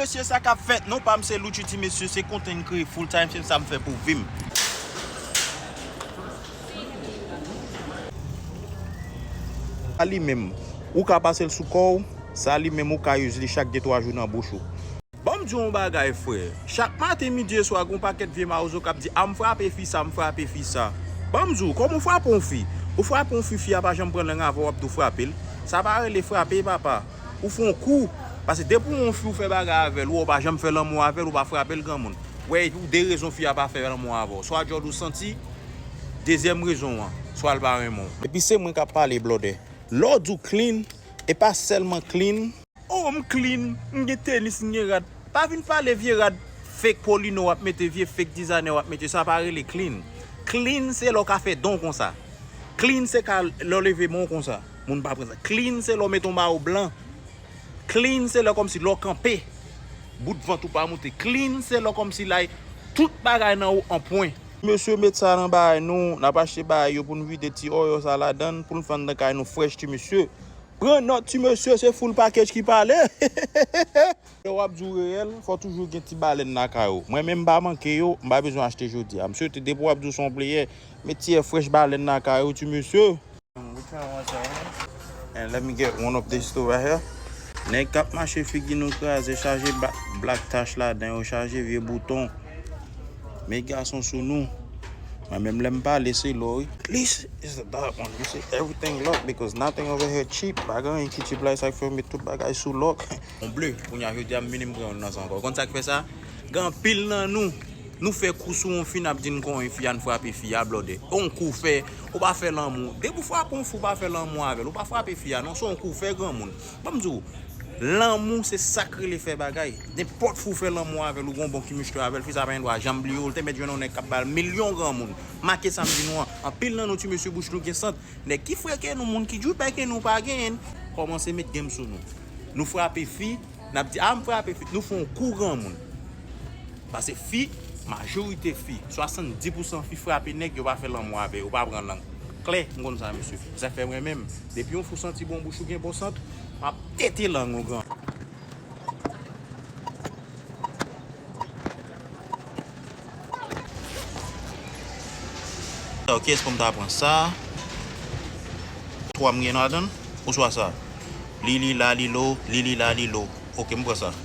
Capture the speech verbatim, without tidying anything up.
Mesye, sa k ap fèt? Non pa m se Lucci, ti mesye, se kontan m kreye full time, se sa m fè pou vi m. Sa li menm, ou ka pase l sou kò w, sa li menm ou ka use li chak de twa jou nan bouch ou. Ban m di w yon bagay, frè. Chak maten, midi e swa, gen yon pakèt vye mawozo k ap di, a, m frape fi sa, m frape fi sa. Ban m di w, kòman w frape yon fi? Ou frape yon fi, fi a pa janm pran lang avè w, w ap di w frape l. Sa pa rele frape, papa. Ou fè yon kou. Paske depi w wè yon fi, ou fè bagay avè l, ou wè w pa janm fè lanmou avè l, ou pa frape l, granmoun. Wè, ou de rezon fi a pa fè lanmou avè w. Swa djòl ou santi, dezyèm rezon an, swa l pa renmen w. Epi se mwen k ap pale, blòdè. Lè w di w clean, e pa sèlman clean. Oh, m clean, m gen tenis, m gen rad. Pa vin pale vye rad fake Paulino w ap mete, vye fake designer w ap mete, sa pa rele clean. Clean se lè w ka fè don konsa. Clean se ka lè w leve men w konsa, moun pa pran sa. Clean se lè w mete yon mayo blan. Clean se lè kòmsi lè w kanpe, bout vant ou pa moute. Clean se lè kòmsi lay, tout bagay nan ou an pwen. Mesye, met sa nan bagay nou, n ap achte bagay yo pou n vide ti oil sa ladan l, pou n fè anndan kay nou fresh, ti mesye. Pran nòt, ti mesye, se full package ki pale. Lè w ap di w reyèl, fò toujou gen ti balèn lakay ou. Mwen menm, m pa manke yo, m pa bezwen achte jodi a. M swete depi w ap di w se yon player, met ti air fresh balèn lakay ou, ti mesye. Which one was that one? And let me get one of this too right here. Nèg k ap mache figi nou kraze, chaje ba-, black tache ladan yo, chaje vye bouton. Met gason sou nou. Mwen menm lè m pale se lò wi. This is the dark one. You see, everything locked because nothing over here cheap. Pa gen anyen ki cheap la, e sa k fè yo met tout bagay sou lòk. Yon ble, kounye a jodi a m vini m pran youn nan sa ankò. Konn sa k fè sa? Gen anpil nan nou, nou fè kou sou yon fi, n ap di n konyen fi a, n frape fi a, blòdè. Yon kou fè, ou pa fè lanmou. Depi w frape yon fi, ou pa fè lanmou avè l. Ou pa frape fi a, non, se yon kou fè, granmoun. Ban m di w, lanmou se sa k rele fè bagay. Nenpòt fi w fè lanmou avè l, ou gen yon bon kimichri avè l, fi sa pa gen dwa janm bliye w, l te mèt jwenn yon nèg k ap ba l milyon, granmoun. Make sa m di nou an. Anpil nan nou, ti mesye, bouch nou gen sant. Nèg ki freke nou, moun ki djoupe ke nou pa genyen, kòmanse met game sou nou. Nou frape fi, n ap di, a, m frape fi. Nou fè yon kou, granmoun. Paske fi, majorite fi, swasanndis pousan fi frape nèg, yo pa fè lanmou avè yo, yo pa pran lang. Klè, m konn sa, mesye. Zafè mwen menm, depi yon fi w santi bon bouch ou gen bon sant, m ap tete lang ou, gran. Ok, kiyès pou m ta pran sa? Twa m gen ladan l? Oswa sa? Li, li, la, li, lo, li, li, la, li, lo. Ok, m pran sa.